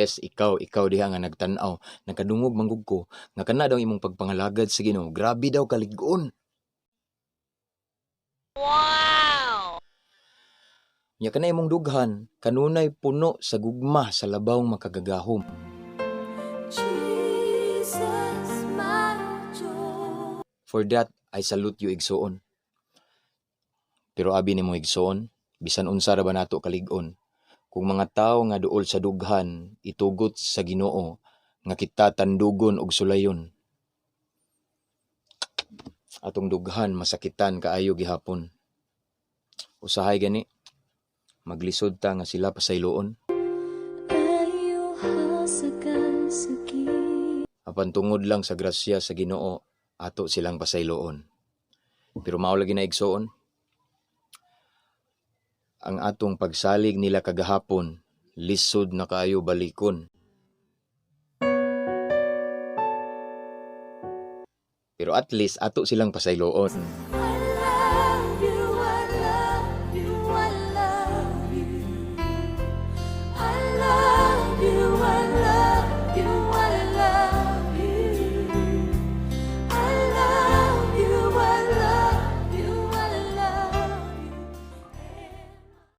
Yes, ikaw, ikaw diha nga nagtan-aw, nakadungog man gud ko nga kana daw imong pagpangalagad sa Ginoo, grabe daw kalig-on. Wow! Nya kana imong dughan kanunay puno sa gugma sa labawng makagagahom. Jesus, my joy. For that, I salute you, igsuon. Pero abi nimo, igsuon, bisan unsa ra ba nato kalig-on, kung mga tawo nga duol sa dughan itugot sa Ginoo nga kita tandugon og sulayon, atong dughan masakitan kaayo gihapon. Usahay gani maglisod ta nga sila pasayloon. Ayaw hasakay-sakit. Apan tungod lang sa grasya sa Ginoo, ato silang pasayloon. Pero mao lagi na, igsuon, ang atong pagsalig nila kagahapon, lisod na kaayo balikon. Pero at least ato silang pasayloon.